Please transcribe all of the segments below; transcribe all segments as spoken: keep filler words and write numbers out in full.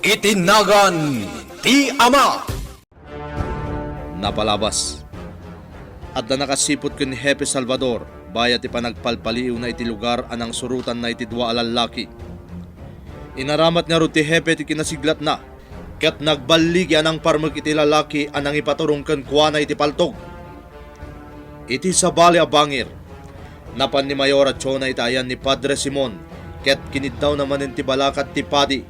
Iti nagan ti Ama. Napalabas, adda nakasiput ken ni Hepe Salvador bayat ti panagpalpaliiwna iti lugar a nangsurotanna iti dua a lallaki. Inaramut ngarud ti Hepe ti kinasiglatna, ket nagballigi a nangparmek iti lalaki a nangipaturong kenkuana iti paltog. Iti sabali a bangir, napan ni Mayor Achona iti ayan ni Padre Simon, ket kiniddawna manen ti balakat ti padi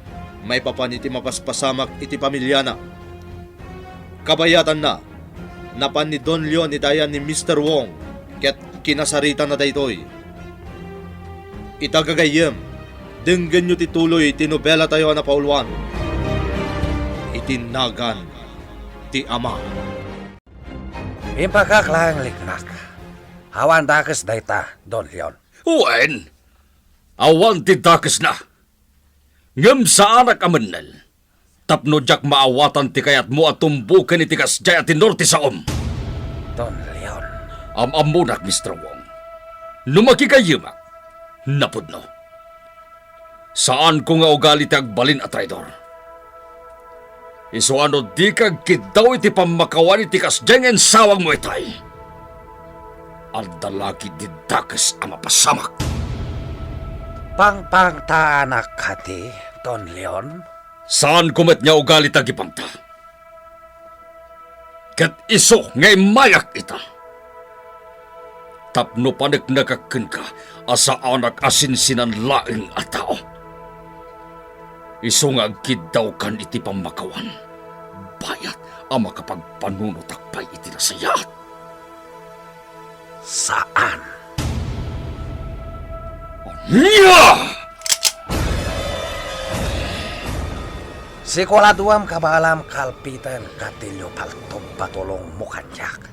maipapan iti mapaspasamak iti pamiliana. Kabayatanna, napan ni Don Leon iti ayan ni Mister Wong, ket kinasaritana daytoy. Ita gagayyem, denggenyo ti tuloy ti nobelatayo a napauluan, Iti Nagan ti Ama. Impagak laeng liknak. Awan dakes dayta, Don Leon. Wen, awan ti dakesna. Ngem saanak a mennel, tapno diak maawatan ti kayatmo a tumboken iti kasdiay a tenor ti saom. Don Leon. Am-ammonak, Mister Wong. No makigayyemak, napudno. Saanko nga ugali ti agbalin a traidor. Isu a no dika agkiddaw iti pammakawan iti kasdiay nga insawagmo itay, adda la ketdi dakes a mapasamak. Pangpangtaanak kadi, Don Leon? Saanko met nga ugali ti agipangta. Ket isu nga immayak ita, tapno paneknekak kenka a saanak a sinsinan laeng a tao. Isu nga agkiddawkan iti pammakawan, bayat a makapagpanunotak pay iti nasayaat. Saan. Ania? Sikuladuam kabaelam kalpiten, katilio paltog patulongmo kaniak,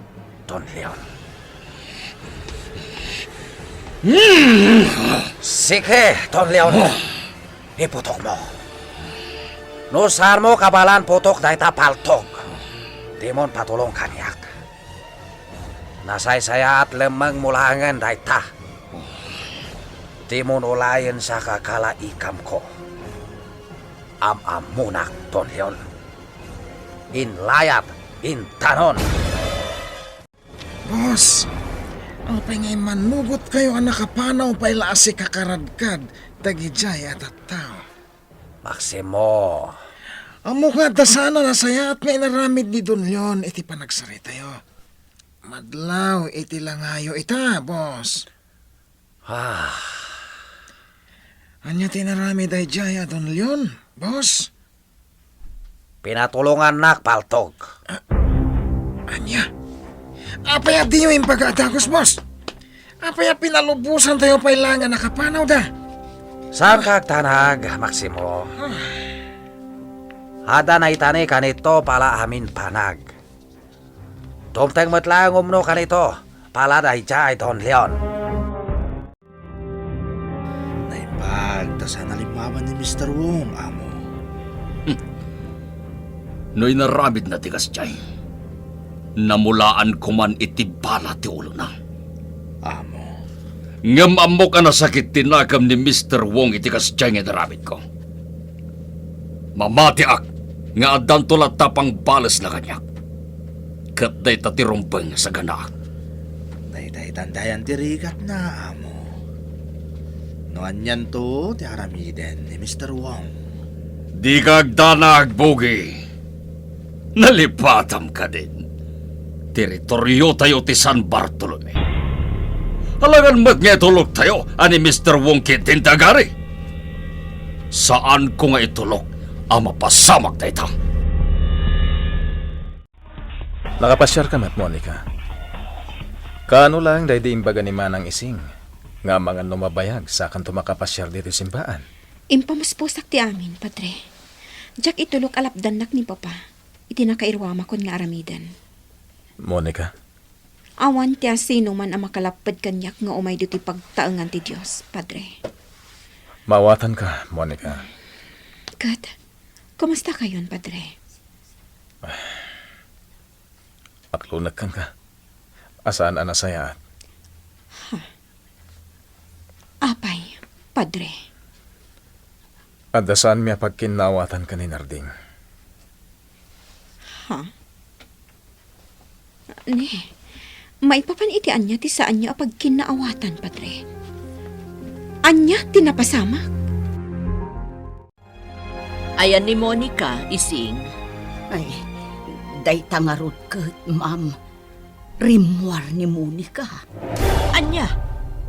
Don Leon. Sige, Don Leon. Iputokmo. No saanmo kabaelan putok dayta paltog, dimon patulong kaniak. Nasaysayaat lemmengmo laengen dayta. Dimon ulayen sa kakala ikamko. Am-ammonak, Don Leon. Inlayat, intanon. Boss, apay nga immanugotkayo a nakapanaw pay la a sikakaradkad dagidiay a tattao? Maximo. Ammok nga adda saan a nasayaat nga inaramid ni Don Leon iti panagsaritayo. Madlaw iti langayo ita, boss. Ah. Ania ti inaramid daydiay a Don Leon, boss? Pinatulongannak paltog. Ah, ania? Apay a diyo impaga a dagus, boss? Apay a pinalubosantayo pay laeng a nakapanawda? Saanka agtanag, Maximo. Ah. Adda naitani kanito pay la amin panag. Dumteng met laeng umno kanito pay la daydiay Don Leon. Naimbag ta saan a limmaban ni Mister Wong, amo. Hmm. No inaramidna ti kasdiay, namulaan koman iti bala ti ulona. Amo. Ngem ammok a nasakit ti nakemna ni Mister Wong iti kasdiay nga inaramidko. Mamatiak nga addanto latta pangbalesna kaniak. Ket dayta ti rumbeng nga saganaak. Daydiay dandayan ti rigatna, amo. No anianto ti aramiden ni Mister Wong? Dika agdanag, Bugi. Nalipatam kadin. Teritoriotayo ti San Bartolome. Alangan met nga ituloktayo a ni Mister Wong ketdin ti agari. Saanko nga itulok a mapasamak dayta. Nakapasiarka met, Monica? Kaano laeng daydi imbaga ni Manang Ising nga amangan no mabayag sakanto makapasiar ditoy simbaan? Impamuspusak ti amin, Padre. Diak itulok a lapdannak ni Papa iti nakairuamakon nga aramiden. Monica? Awan ti asinoman a makalapped kaniak nga umay ditoy pagtaengan ti Dios, Padre. Maawatanka, Monica. Ket, kumustakayon, Padre? Aklonek kenka. A saan a nasayaat. Apay, Padre? Adda saanmi a pagkinnaawatan ken ni Narding. Ha? Ni, maipapan iti ania ti saanyo a pagkinnaawatan, Padre? Ania ti napasamak? Ayan ni Monica, Ising? Ay, dayta ngarud ket, ma'am. Rimmuar ni Monica. Ania?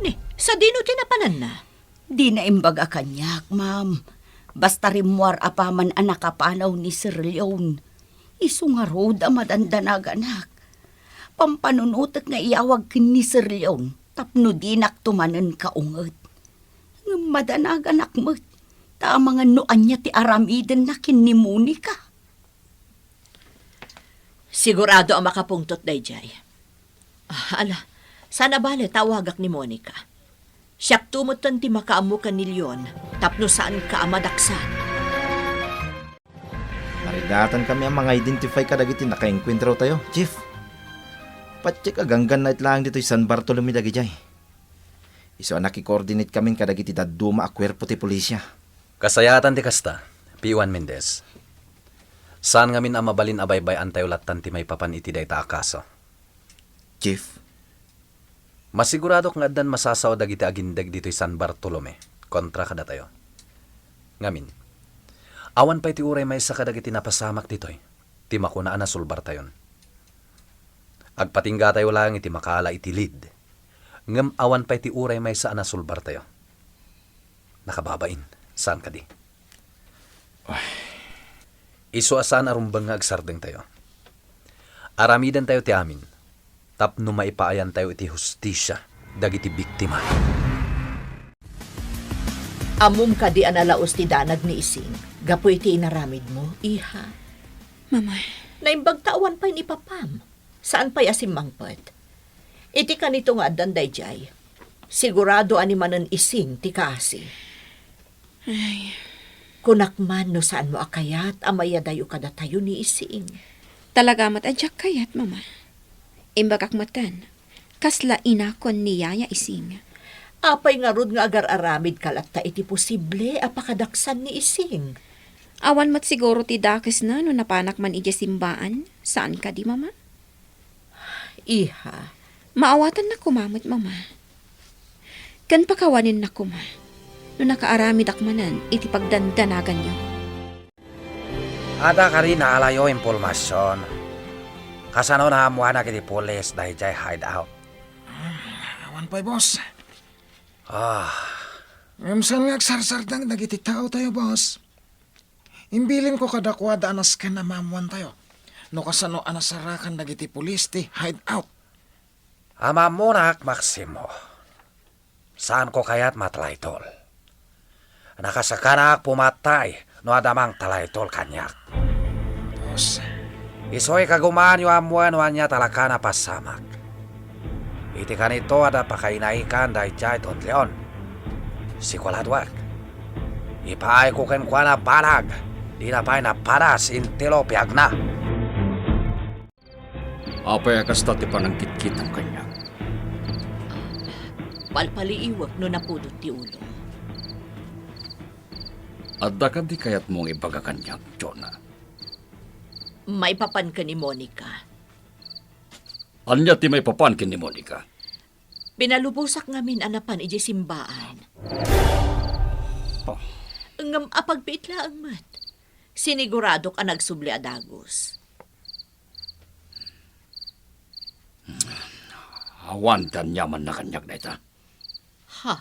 Ni, sadino ti napananna? Dina imbaga kaniak, ma'am. Basta rimmuar apaman a nakapanaw ni Sir Leon. Isu ngarud a madandanaganak. Pampanunotek nga iyawag ken ni Sir Leon tapno dinakto manen kaunget. Ngem madanaganak met, ta amangan no ania ti aramidenna ken ni Monica. Sigurado a makapungtot daydiay. Ah, ala, saan a bale ta awagak ni Monica. Siakto metten ti makaammo ken ni Leon tapno saanka a madaksan. Marigatankami a manga-identify kadagiti nakaenkuentrotayo, Chief. Patiek a ganggan-na it laeng ditoy San Bartolome dagidiay. Isu a nakikoordinate kamin kadagiti dadduma a kuerpo ti pulisia. Kasayaatan ti kasta, P one Mendez. Saan ngamin a mabalin a baybay-antayo lattan ti maipapan iti dayta a kaso. Chief? Masiguradok nga addan masasao dagiti agindeg ditoy San Bartolome kontra kadatayo. Ngamin, awan pay ti uray maysa kadagiti napasamak ditoy ti makuna a nasulbartayon. Agpatinggatayo laeng iti makaala iti lead. Ngem awan pay ti uray maysa a nasulbartayo. Nakababain, saan kadi? Isu a saan a rumbeng nga agsardengtayo. Aramidentayo ti amin tapno maipaayantayo iti hustisia dagiti biktima. Ammom kadi a nalaus ti danag ni Ising gapu iti inaramidmo, iha? Mama. Naimbag ta awan pay ni papam. Saan pay a simmangpet. Iti kanito nga addan daydiay, sigurado a ni manen Ising ti kaasi. Ay. Kunak man no saanmo a kayat a maiyadayo kadatayo ni Ising. Talaga met a diak kayat, Mama. Imbagak metten, kasla inakon ni Yaya Ising. Apay ngarud nga agar-aramidka latta iti posible a pakadaksan ni Ising? Awan met siguro ti dakesna no napanak man idiay simbaan, saan kadi, Mama? Iha. Maawatannak koma met, Mama. Ken pakawanennak koma no nakaaramidak manen iti pagdandanaganyo. Adda kadi naalayo impormasion kasano naammoanak iti pulis daydiay hideout? Ah, awan pay, boss. Ah. Ngem saan nga agsarsardeng dagiti taotayo, boss? Imbilinko kadakuada a nasken a maammoantayo no kasano a nasarakan dagiti pulis ti hideout. Ammoanak, Maximo. Saanko kayat matlaytol. Nakasakanak pumatay no adda mangtlaytol kaniak. Boss. Isu a kagumaanyo ammoen no ania talakan a pasamak. Iti kanito, adda pakainaikan daydiay Don Leon. Siguradoak. Ipaayko kenkuana banag, dina pay napadas inti lo piagna. Apay a kasta ti panangkitkitam kaniak? Palpaliiwek no napudot ti ulom. Adda kadi kayatmo nga ibaga kaniak, Jonah? Maipapan ken ni Monica. Ania ti maipapan ken ni Monica? Pinalubosak ngamin a napan idiay simbaan. Oh. Ngem apagbiit laeng met. Siniguradok a nagsubli a dagus. Awan ti aniamanna kaniak dayta. Ha?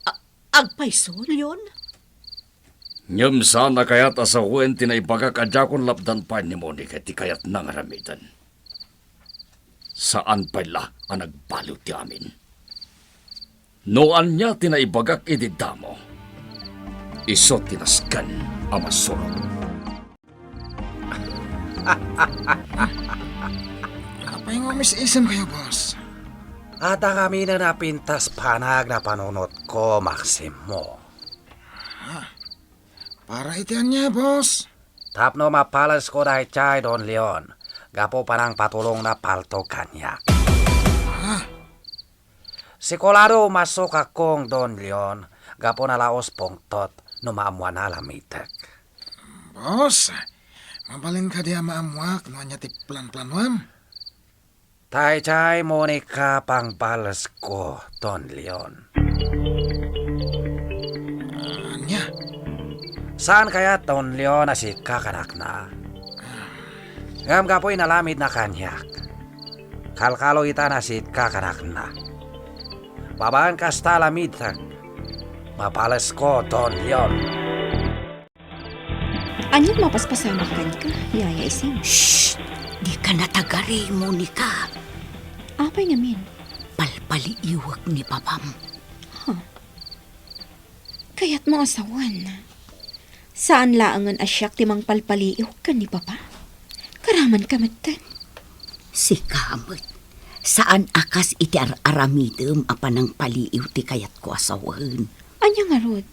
A-, agpayso, Leon? Ngem saan a kayat a sawen ti naibagak a diakon lapdan pay ni Monica ti kayatna nga aramiden. Saan pay la a nagbaliw ti amin. No ania ti naibagak idi damo, isu ti nasken a masurot. Apay nga umis-isemkayo, boss? Adda ngamin a napintas banag a panunotko, Maximo. Ah, para iti ania, boss? Tapno mapalesko daydiay Don Leon, gapu panangpatulongna palto kaniak. Ah, Sigurado masukakon, Don Leon, gapu nalaos pungtot, no maammoan a lamitek. Boss, mabalin kadi a maammoak no ania ti planplanuam? Daydiay Monica pangbalesko, Don Leon. Ania? Saan kayat, Don Leon, a sika kanakna? Ngem gapu inalamidna kaniak, kalkalo ita a sika kanakna. Babaen kasta a lamitek, mabalesko, Don Leon. Aniat mapaspasamak kenka, Yaya Ising? Shh! Dika natagari, Monica. Apay ngamin? Palpaliiwek ni Papam. Huh. Kayatmo a sawen, saan laengen a siak ti mangpalpaliiw ken ni Papa? Karamanka metten. Sika met, saan a kas iti ar-aramidem a panangpaliiw ti kayatko a sawen. Ania ngarud?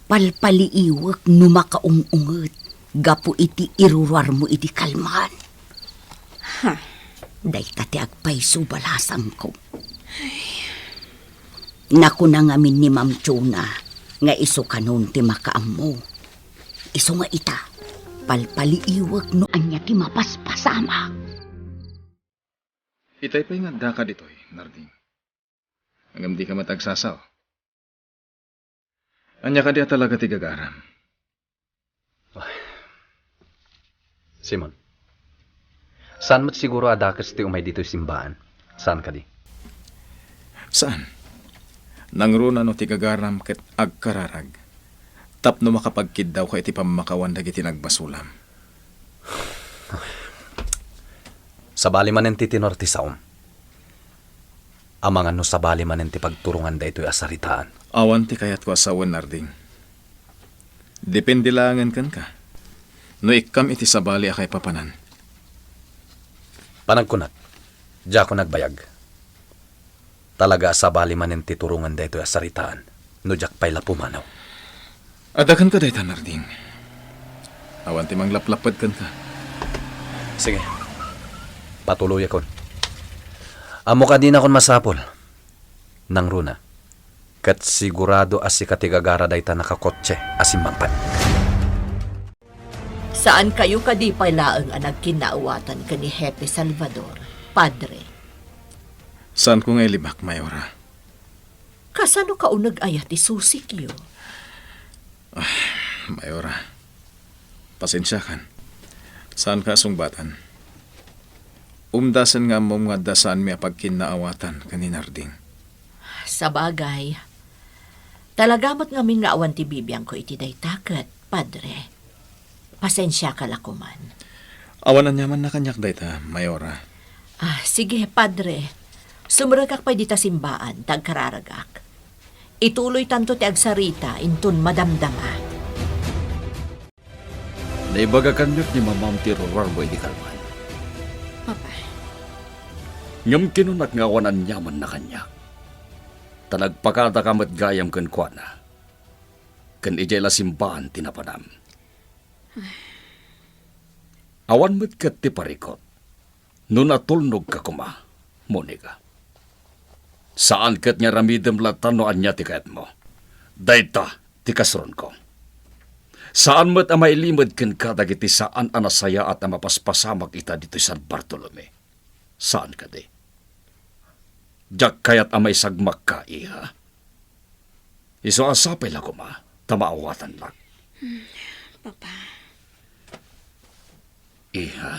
Palpaliiwek no makaung-unget gapu iti iruruarmo idi kalman. Ha? Dayta ti agpayso balasangko. Nakuna ngamin ni Ma'am Chona nga isu kanon ti makaammo. Isu nga ita, palpaliiwek no ania ti mapaspasamak. Itay pay nga addaka ditoy, Narding. Ngem dika met agsasao. Ania kadi a talaga ti gagaram? Ay. Simon, saan met siguro a dakes ti umay ditoy simbaan? Saan kadi? Saan? Nangruna no ti gagaram ket agkararag tapno makapagkiddawka iti pammakawan dagiti nagbasolam. Sabali manen ti tenor ti saom. Amangan no sabali manen ti pagturongan daytoy a saritaan. Awan ti kayatko a sawen, Narding. Depende laengen kenka. No ikkam iti sabali a kaipapanan. Panagkunak, diakon agbayag. Talaga a sabali manen ti turongen daytoy a saritaan no diak pay la pumanaw. Adda kenka dayta, Narding. Awan ti manglaplapped kenka. Sige. Patuloyakon. Ammok a dinakon masapul. Nangruna, ket sigurado a sika ti gagara dayta nakakotse a simmangpet. Saan kayo kadi pay laeng a nagkinnaawatan ken ni Hepe Salvador, Padre? Saanko nga ilibak, Mayora. Kasano kauneg aya ti susikyo? Ah, Mayora, pasensiakan. Saanka a sungbatan. Umdasen nga ammom nga adda saanmi a pagkinnaawatan ken ni Narding. Sabagay, talaga met ngamin nga awan ti bibiangko iti dayta ket, Padre. Pasensiaka la koman. Awan aniamanna kaniak dayta, Mayora. Ah, sige, Padre. Sumrekak pay dita simbaan, ta agkararagak. Ituloytanto ti agsarita inton madamdama. Naibaga kaniak ni Mamam ti iruruarmo idi kalman. Papa. Ngem kinunak nga awan aniamanna kaniak. Ta nagpakadaka met gayam kenkuana. Ken idiay la simbaan ti napanam. Awan met ket ti parikut no natulnogka koma, Monica. Saan ket nga aramidem latta no ania ti kayatmo. Dayta ti kasronko. Saan met a mailimed kenka dagiti saan a nasayaat a mapaspasamak ita ditoy San Bartolome. Saan kadi? Diak kayat a maisagmakka, iha. Isu a sapay la koma ta maawatannak. Hmm, Papa. Iha,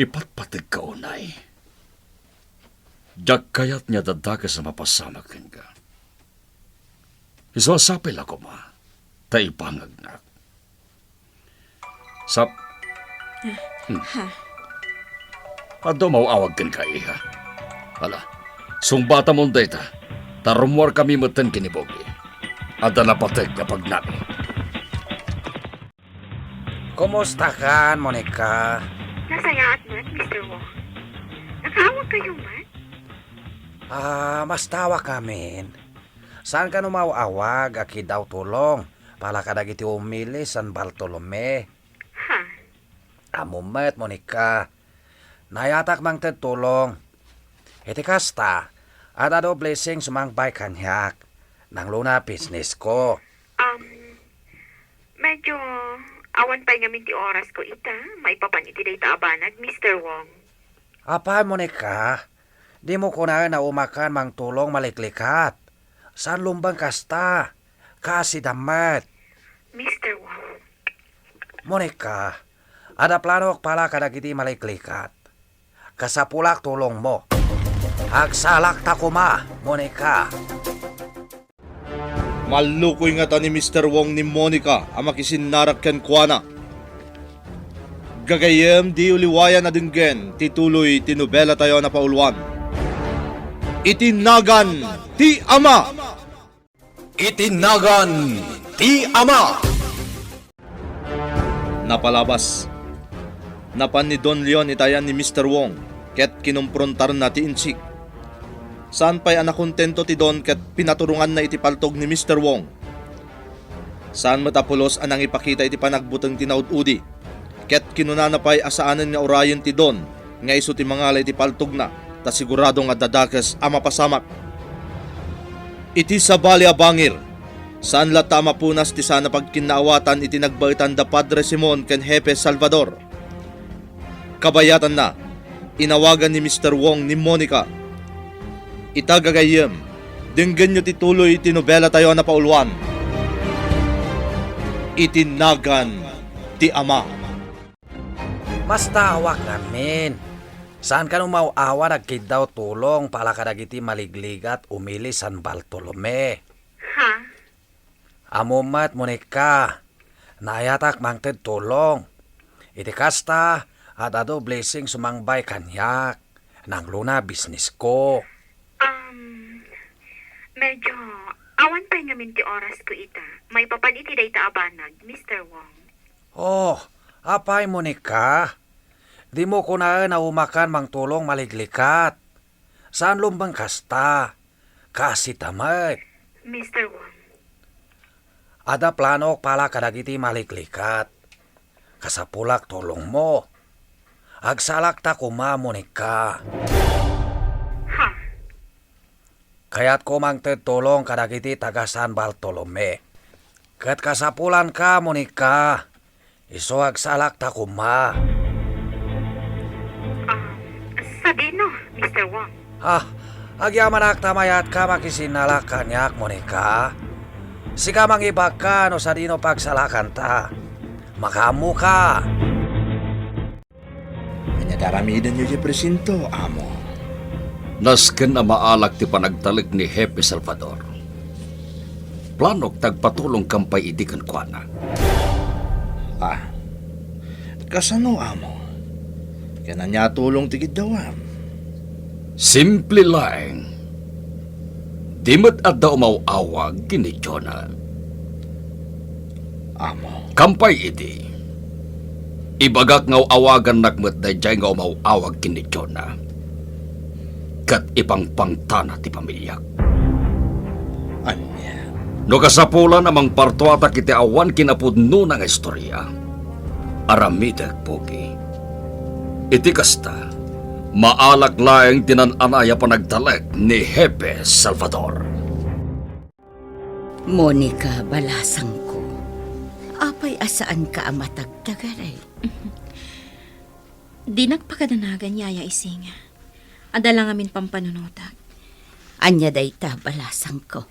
ipatpategka unay. Diak kayat nga adda dakes a mapasamak kenka. Isu a sapay la koma ta ibangagnak. Sap-, hmm. Ha? Adda umaw-awag kenka, iha. Ala, sungbatamon dayta, ta rummuarkami metten ken ni Bogi. Adda napateg nga pagnami. Kumustakan, Monica? Nasayaat met, Mister Wong. Nakaawag kayo met? Ah, mastawak amin. Saan ka no maaw-awag a kidaw tulong? Pala kadagiti umili San Bartolome. Ha? Ammom met, Monica. Nayatak mangted tulong. Iti kasta, adda do blessing sumangpay kaniak. Nangruna business ko. Medyo awan pay ngamin ti orasko ita, maipapan iti dayta a banag, Mister Wong. Apay, Monica, dimo kunaen a umakan mangtulong maliklikat. Saan lumbeng kasta. Kaasitam met. Mister Wong. Monica, adda planok para kadagiti maliklikat. Kasapulak tulongmo. Agsalakta koma, Monica. Mallukoy ngata ni Mister Wong ni Monica a makisinnarak kenkuana. Gagayyem, diyo liwayan a denggen ti tuloy ti nobelatayo a napauluan, Iti Nagan ti Ama. Iti Nagan ti Ama. Napalabas. Napan ni Don Leon iti ayan ni Mister Wong ket kinumprontarna ti insik. Saan pay a nakontento ti Don ket pinaturonganna iti paltog ni Mister Wong. Saan met a pulos a nangipakita iti panagbuteng ti naud-udi, ket kinunana pay a saanen nga urayen ti Don nga isu ti mangala iti paltogna, ta sigurado nga adda dakes a mapasamak. Iti sabali a bangir, saan latta a mapunas ti saan a pagkinnaawatan iti nagbaetan da Padre Simon ken Hepe Salvador. Kabayatanna, inawagan ni Mister Wong ni Monica. Ita gagayyem, denggenyo ti tuloy ti nobelatayo a napauluan, Iti Nagan ti Ama. Basta awak ngamin. Saan kano maw-awan agkiddaw tulong para kadagiti maligligat umili San Bartolome. Ha? Ammom met, Monica, naayatak mangted tulong. Iti kasta, adda blessing sumangbay kaniak. Nangluna bisnesko. Um, medyo awan pay ngamin ti orasko ita. Maipapan iti dayta a banag, Mister Wong. Oh, apay, Monica? Dimo kunaen a umakan mangtulong maliklikat. Saan lumbeng kasta. Kaasita met. Mister Wong. Adda planok para kadagiti maliklikat. Kasapulak tulongmo. Agsalakta koma, Monica. Ha? Kayatko mangted tulong kadagiti taga San Bartolome. Ket kasapulanka, Monica. Isu agsalakta koma. Ah, sadino, Mister Wong? Ah, agyamanak ta mayatka makisinnalak kaniak, Monica. Sika mangibagka no sadino pagsalakanta. Makaammoka. Ania ti aramidenyo diay presinto, amo? Nasken a maalak ti panagtalek ni Hepe Salvador. Planok ti agpatulongkam pay idi kenkuana. Ah, kasano, amo? Ken ania a tulong ti kiddawam? Simple laeng. Di met adda umaw-awag ken ni Jonah. Amo. Kampay idi, ibagak nga aw-awagannak met daydiay nga umaw-awag ken ni Jonah. Ket ipangpangtana ti pamiliak. Ania? No kasapulan a mangpartuatak iti awan kinapudnona nga istoria, aramidek, Pogi. Iti kasta, maalak laeng ti nan-anay a panagtalek ni Hepe Salvador. Monica, balasangko, apay a saanka a matagtagaray? Dinak pakadanagan, Yaya Ising. Adda la ngamin pampanunotak. Ania dayta, balasangko?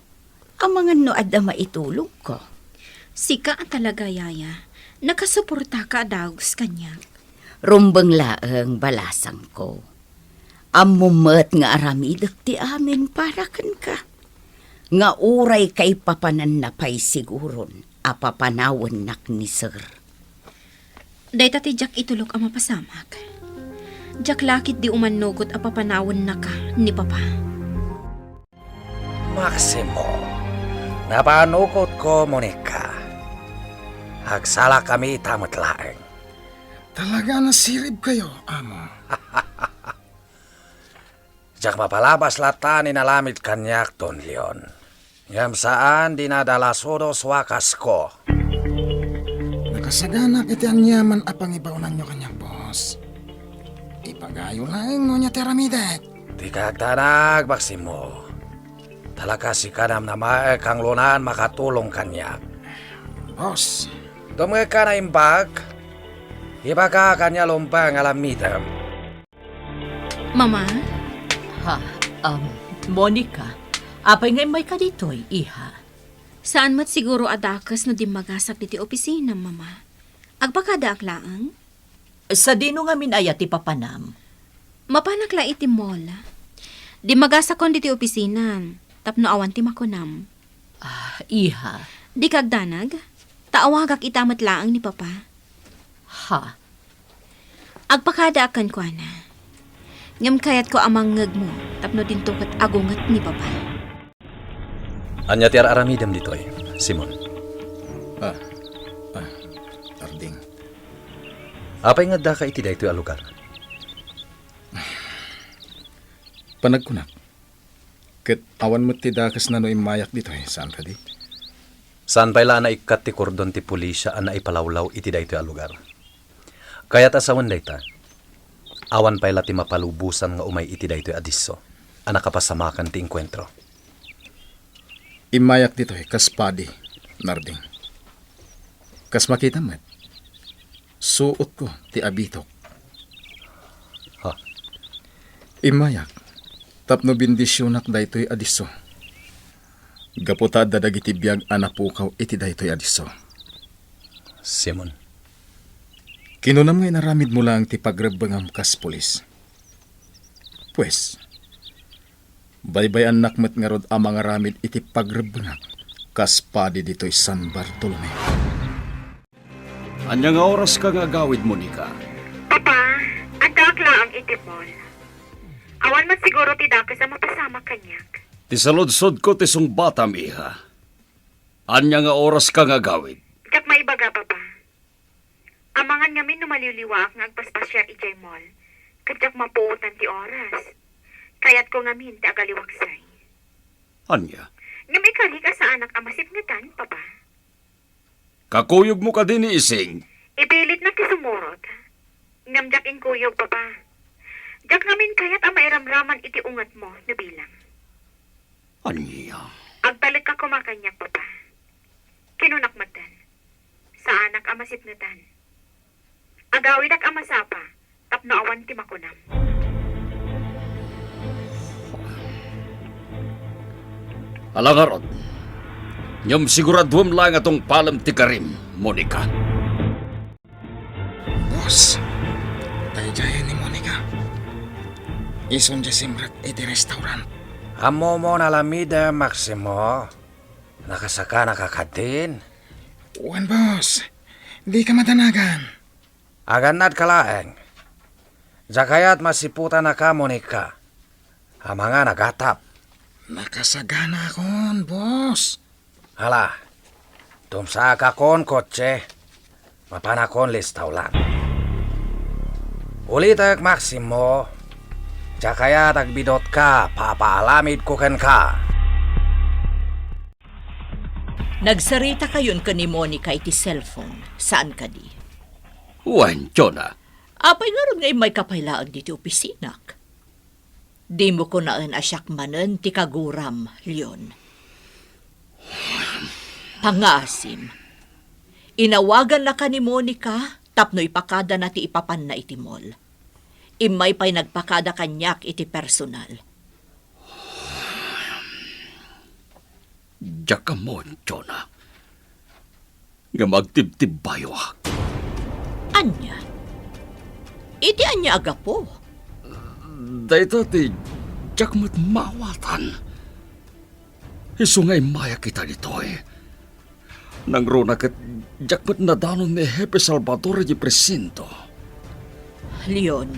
Amangan no adda maitulongko. Sika a talaga, Yaya. Nakasuportaka a dagus kaniak. Rumbeng laeng, balasangko. Ammom met nga aramidek ti amin para kenka. Nga uray kaipapananna pay siguron a papanawennak ni Sir. Dayta ti diak itulok a mapasamak. Diak la ketdi umannugot a papanawennaka ni Papa. Maximo, napanukotko, Monica. Agsalakami ita met laeng. Talaga a nasiribkayo, Amo. Diak mapalabas latta ni nalamit kaniak, Don Leon. Ngem saan dinadalasudos wakasko. Nakasaganak iti aniaman a pangibaonanyo kaniak, boss. Ibagayo laeng no ania ti aramidek. Ti kagdanag, Maximo. Talaga sika namnamaek a kanglonan makatulong kaniak. Boss, Dumngegka naimbag? Ibagak ania lumbeng a lamidem. Mama? Ha, um, Monica, apay nga immayka ditoy, iha? Saan met siguro a dakes no dimmagasak ditoy opisinam, Mama. Agpakadaak laeng? Sadino ngamin aya ti papanam? Mapanak la iti mall. Dimmagasakon ditoy opisinam, tapno awan ti makunam. Ah, iha. Dika agdanag, ta awagak ita met laeng ni Papa. Ha? Agpakadaak kenkuana. Ngem kayatko a mangngegmo tapno dinto ket agunget ni Papa. Ania ti ar-aramidem ditoy, Simon? Ah, ah, Arding. Apay nga addaka iti daytoy a lugar? Panagkunak, ket awan met ti dakesna no immayak ditoy, saan kadi? Saan pay la a naikkat ti kordon ti pulisia a naipalawlaw iti daytoy a lugar. Kayat a sawen dayta, awan pay la ti mapalubosan nga umay iti daytoy a disso a nakapasamakan ti engkuentro. Immayak ditoy kas padi, Narding. Kas makitam met, suotko ti abitok. Ha? Immayak tapno bendisionak daytoy a disso. Gapu ta adda dagiti biag a napukaw iti daytoy a disso. Simon. Kinunam nga inaramidmo laeng ti pagrebbengam kas pulis. Pues, baybay-annak met ngarud a mangaramid iti pagrebbengak kas padi ditoy San Bartolome. Ania nga oraska nga agawid, Monica? Papa, addaak laeng iti mall. Awan met siguro ti dakes a mapasamak kaniak. Ti saludsodko ti sungbatam, iha. Ania nga oraska nga agawid? Diak maibaga, Papa. Amangan ngamin no maliwliwaak nga agpaspasiar idiay mall, ket diak mapuotan ti oras. Kayatko ngamin ti agaliwaksay. Ania? Ngem ikarik a saanak a masipngetan, Papa. Kakuyogmo kadi ni Ising? Ipilitna ti sumurot. Ngem diak inkuyog, Papa. Diak ngamin kayat a mairamraman iti ungetmo no bilang. Ania? Agtalekka koma kaniak, Papa. Kinunak metten, saanak a masipngetan. Agawidak a masapa tapno awan ti makunam. Ala ngarud, ngem siguraduem laeng a tungpalem ti karim, Monica. Boss, daydiay ni Monica. Isun diay simrek iti restaurant. Ammom a lamidem, Maximo. Nakasaganaka kadin? Wen, boss. Dika madanagan. Agannadka laeng. Diak kayat masiputanaka, Monica. Amangan a gatap. Nakasaganakon, boss. Ala, tumsaakon kotse. Mapanakon listawlan. Ulitek, Maximo, diak kayat agbidutka, papaalamidko kenka. Nagsaritakayon ken ni Monica iti cellphone, saan kadi? Wen, Jonah. Apay ngarud nga immayka pay laeng ditoy opisinak? Dimo kunaen a siak manen ti kaguram, Leon. Pangngaasim, inawagannaka ni Monica tapno ipakadana ti ipapanna iti mall. Immay pay nagpakada kaniak iti personal. Diak ammo, Jonah. Ngem agtibtibbayoak. Ania? Iti ania a gapu? Dayta ti diak met maawatan. Isu nga immayak ita ditoy. Nangruna ket diak met nadanon ni Hepe Salvador idiay presinto. Leon.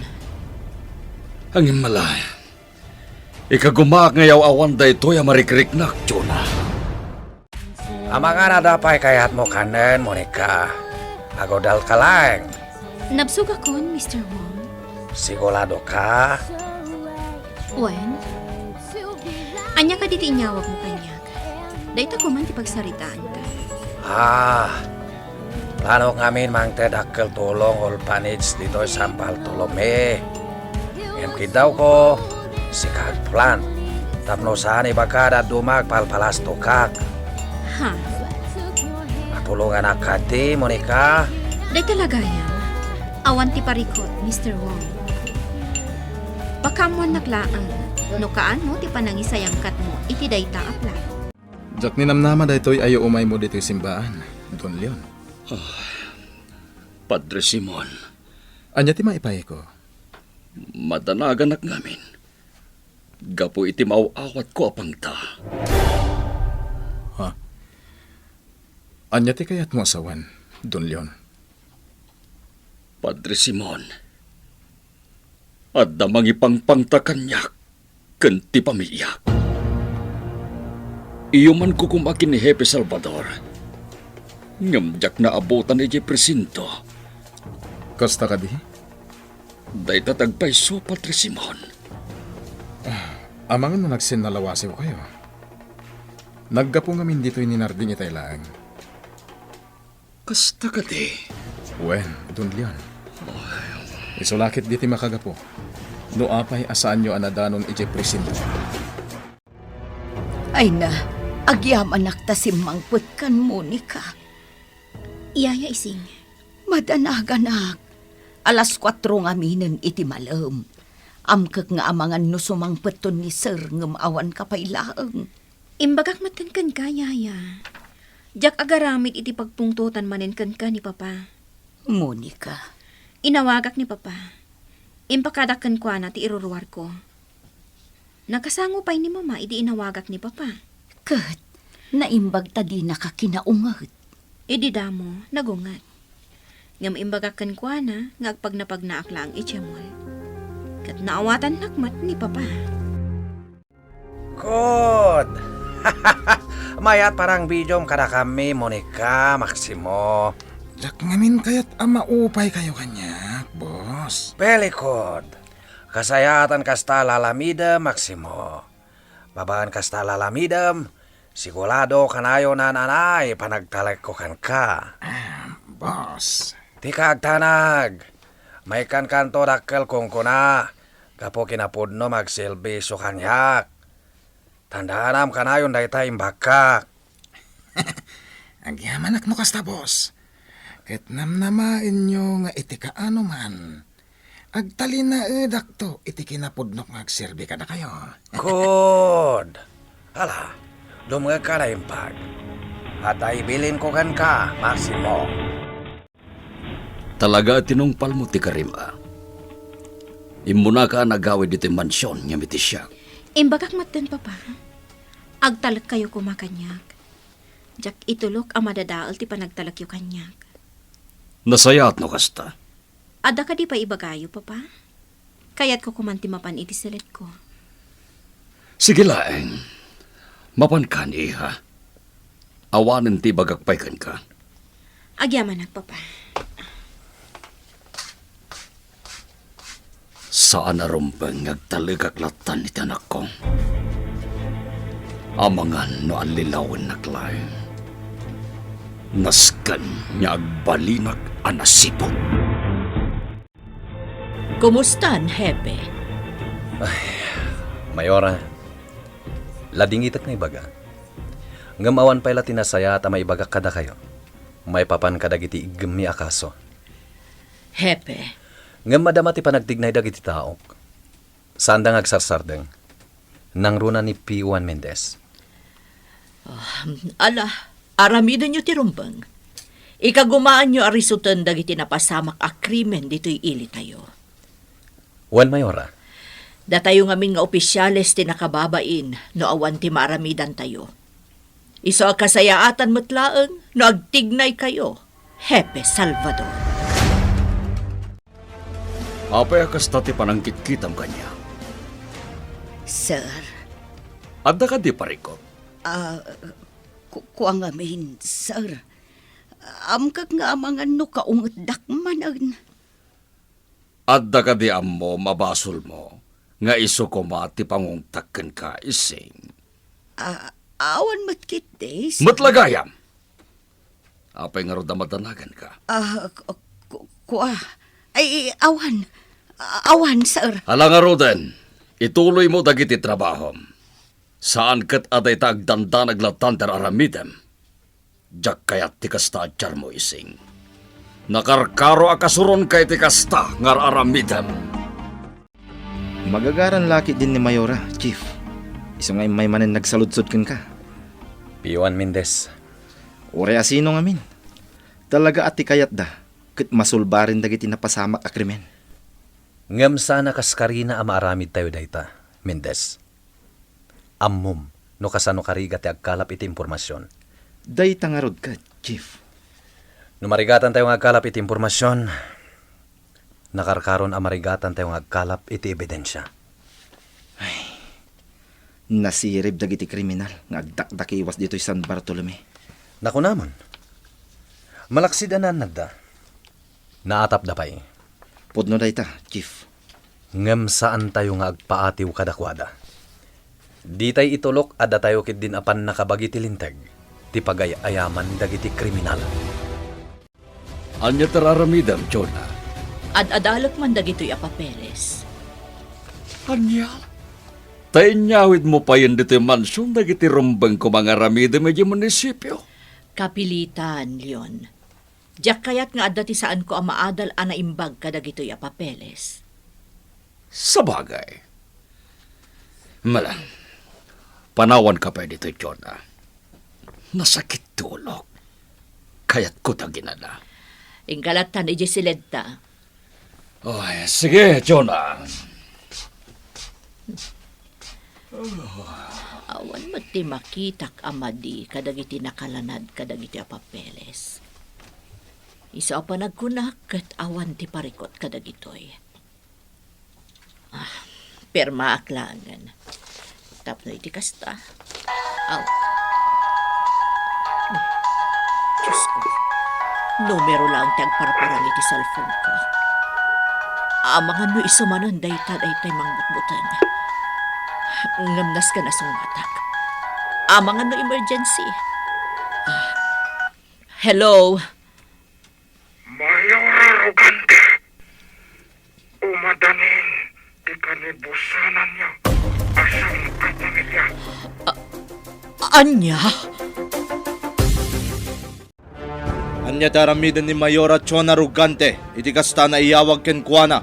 Ngem ala, ikagumaak nga yaw-awan daytoy a marikriknak, Jonah. Amangan a adda pay kayatmo kanen, Monica. Agudalka laeng. Nabsogakon, Mister Wong. Siguradoka? Wen. Ania kadi ti inyawagmo kaniak? Dayta koman ti pagsaritaanta. Ah, planok ngamin mangted dakkel tulong orphanage ditoy San Bartolome. Ngem kiddawko, sika agplan. Tapno saan ibaga dadduma agpalpalastokak. Ha? Tulonganak kadi, Monica. Dayta la gayam. Awan ti parikut, Mister Wong. Pakaammoannak laeng no kaano ti panangisayangkatmo iti dayta a plan. Diak ninamnama daytoy a umaymo ditoy simbaan, Don Leon. Ah, Padre Simon. Ania ti maipayko? Madanaganak ngamin gapu iti maaw-awatko a pangta. Ha? Ania ti kayatmo a sawen, Don Leon? Padre Simon, adda mangipangpangta kaniak ken ti pamiliak. Iyumanko koma ken ni Hepe Salvador, ngem diak naabutan idiay presinto. Kasta kadi? Dayta ti agpayso, Padre Simon. Ah, amangan no nagsinnalawasiwkayo. Naggapu ngamin ditoy ni Narding itay laeng. Kasta kadi? Wen, Don Leon. Isu la ket ditoy makagapu. No apay a saanyo a nadanon idiay presinto. Ay na, agyamanak ta simmangpetkan, Monica. Yaya Ising. Madanaganak. Alas kuatro ngaminen iti malem. Amkek nga amangan no sumangpetton ni Sir ngem awanka pay laeng. Imbagak metten kenka, Yaya. Diak agaramid iti pagpungtotan manen kenka ni Papa. Monica. Inawagak ni Papa. Impakadak kenkuana ti iruruarko. Nakasango pay ni Mama idi inawagak ni Papa. Ket naimbag ta dinaka kinaunget. Idi damo, nagunget. Ngem imbagak kenkuana nga agpagnapagnaak laeng idiay mall. Ket naawatannak met ni Papa. Kud! Mayat parang bidiom kadakami, Monica, Maximo. Diak ngamin kayat a maupaykayo kaniak, boss. Pelikod. Kasayaatan kasta lalamidem, Maximo. Babaen kasta lalamidem, sigurado kanayon a nanay panagtalekko kenka. Ah, boss. Ti kaagtanag, maikkankanto dakkel kunkuna, gapu kinapudno nga agserbiso kaniak. Tandaanam kanayon dayta imbagak. Agyamanak no kasta, boss. Ket namnamaenyo nga iti kaano man, agtalinaedakto iti kinapudnok nga agserbi kadakayo. Kud! Ala, dumngegka naimbag. Adda ibilinko kenka, Maximo. Talaga a tinungpalmo ti karim, a. Immunaka a nagawid ditoy mansion ngem iti siak. Imbagak metten, Papa. Agtalekkayo koma kaniak. Diak itulok a madadael ti panagtalekyo kaniak. Nasayaat no kasta. Adda kadi pay ibagayo, Papa? Kayatko koman ti mapan iti seletko. Sige laeng. Mapankan, iha. Awanen ti ibagak pay kenka. Agyamanak, Papa. Saan a rumbeng nga agtalekak lattan iti anakko. Amangan no allilawennak laeng. Nasken nga agbalinak a nasiput. Kumustan, Hepe? Ay, Mayora, ladingitek nga ibaga. Ngem awan pay la ti nasayaat a maibagak kadakayo maipapan kadagiti iggemmi a kaso. Hepe. Ngem madama ti panagtignay dagiti taok. Saanda nga agsarsardeng. Nangruna ni P. Juan Mendez. Ah, ala, aramidenyo ti rumbeng. Ikagumaanyo a risuten dagiti napasamak a krimen ditoy ilitayo. Wen, Mayora. Datayo ngamin nga opisiales ti nakababain no awan ti maaramidantayo. Isu a kasayaatan met laeng no agtignaykayo, Hepe Salvador. Apay a kasta ti panangkitkitam kaniak? Sir. Adda kadi parikut? Ah, ku-, kua ngamin, sir. Amkek nga amangan no kaungetdak manen. Adda kadi ammom a basolmo nga isu koma ti pangungtak kenka, Ising? Ah, awan met ketdi, sir. Met la gayam! Apay ngarud a madanaganka? Ah, ku-, ku-, kua. Ay, awan. Awan, sir. Ala ngaruden, ituloymo dagiti trabahom. Saan ket a dayta agdandanag lattan ti ar-aramidem. Diak kayat ti kasta a tiarmo, Ising. Nakarkaro a kasuronka iti kasta nga ar-aramidem. Magagaran la ketdin ni Mayora, Chief. Isu nga immay manen nagsaludsod kenka. Pioan Mendez. Uray a sino ngamin. Talaga a ti kayatda, ket masulbaren dagiti napasamak a krimen. Ngem saan a kas karina a maaramidtayo dayta, Mendez. Ammom no kasano karigat ti agkalap iti impormasion. Dayta ngarud ket, Chief. No marigatantayo nga agkalap iti impormasion, nakarkaron a marigatantayo nga agkalap iti ebidensia. Ay, nasirib dagiti kriminal nga agdakdakiwas ditoy San Bartolome. Nakunamon, malaksid a naannadda. Naatapda pay. Pudno dayta, Chief. Ngem saantayo nga agpaatiw kadakuada. Ditay itulok a datayo ketdin a pannakabagi ti linteg ti pagay-ayaman dagiti kriminal. Ania ti ar-aramidem, Jonah? Ad-adalek man dagitoy a papeles. Ania? Ta inyawidmo payen ditoy mansion dagiti rumbeng koma nga aramidem idiay munisipio? Kapilitan, Leon. Diak kayat nga adda ti saanko a maadal a naimbag kadagitoy a papeles. Sabagay. Mala, panawanka pay ditoy, Jonah. Nasakit ti ulok. Kayatko ta aginana. Inggalatta ni Giseledta. Oy, sige, Jonah. Awan met ti makitak a madi kadagiti nakalanad kadagiti a papeles. Isu a panagkunak ket awan ti parikut kadagitoy. Ah, pirmaak laengen. Tapno iti kasta. Aw. Diosko. Numero laeng ti agparparang iti cellphone-ko. Amangan no isu manen dayta daytay mangbutbuteng. Ngem nasken a sungatak. Amangan no emergency. Ah. Hello? Mayora Rogante. Umadanin ti kanibusananyo a sangkapamilya. A-, ania? Ania ti aramiden ni Mayora Chona Rogante iti kasta a naiyawag kenkuana?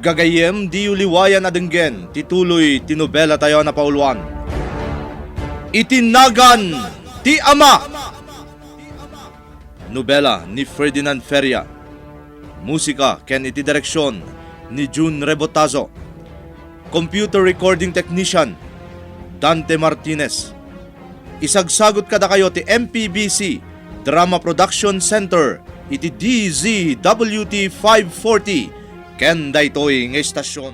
Gagayyem, diyo liwayan a denggen ti tuloy ti nobelatayo a napauluan, Iti Nagan ti Ama. Nobela ni Ferdinand Feria. Musika ken iti direksion ni Jun Rebotazo. Computer recording technician, Dante Martinez. Isagsagut kadakayo ti M P B C Drama Production Center iti D Z W T five forty ken daytoy nga istasion.